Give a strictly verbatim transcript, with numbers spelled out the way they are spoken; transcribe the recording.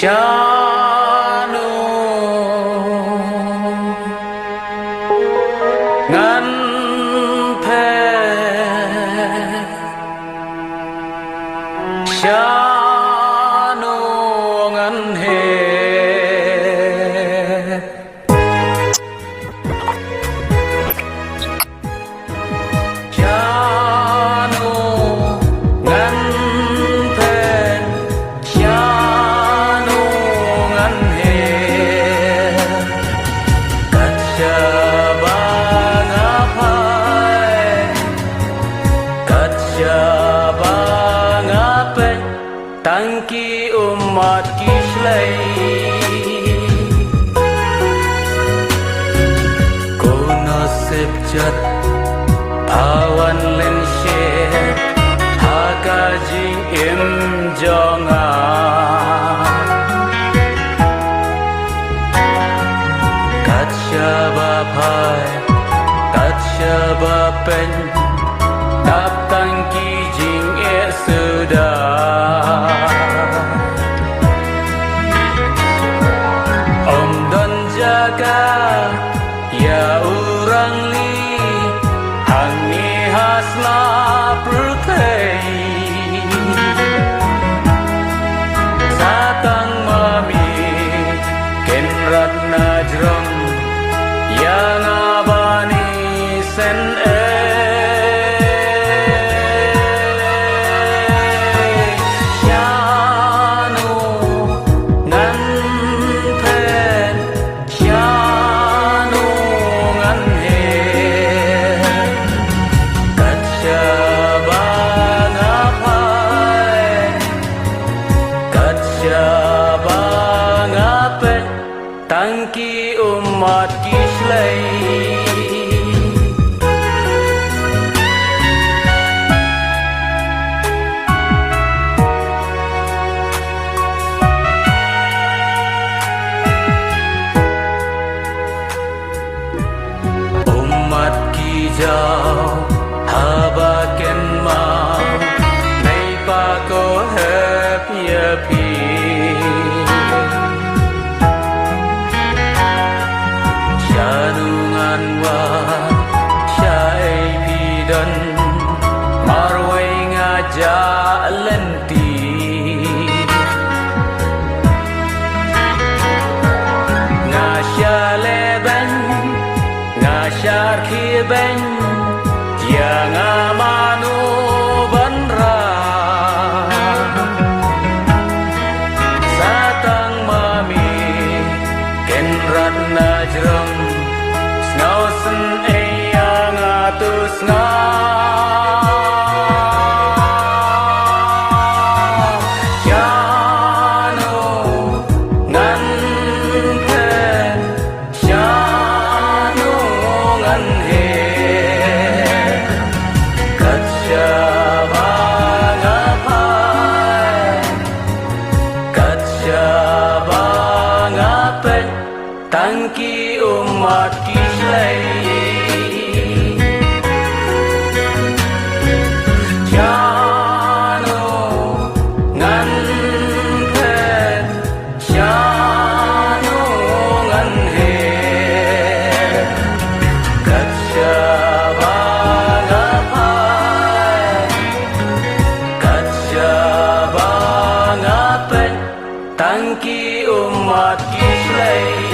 Shano ngan phet, shano ngan heh. Shano ngan phet, shano ngan heh. Kat shaba nga phai, kat shaba nga peit, tang ki ummat ki shlei. Ko Nasib Jat, pha wan len shet ha ka jingim jong nga. Kat shaba phai, kat shaba peit, tap tang ki jingeh suda. Ym don jaka ïa u rangli hangne ha sla pyrthei. Sa tang ma me Kynrad na jrong ïa nga ban ïaseng ei. Shano ngan phet, shano ngan heh. Kat shaba nga phai, kat shaba nga peit, tang ki ummat ki shlei. Ummat ki jaw haba kynmaw, Neipa ko hep ïa phi. Shano ngan wad, shaei phi don, marwei nga jah lynti. Nga shah lehbeiñ, nga shah rkhie beiñ, ïa nga mano ban rah. Sa tang ma me Kynrad na jrong, sngew sngewsih ïa nga tu sngew. Shano ngan phet, shano ngan heh. Kat shaba nga phai, kat shaba nga peit, tang ki ummat ki shlei. Shano ngan phet, shano ngan heh. Kat shaba nga phai, kat shaba nga peit, tang ki ummat ki shlei.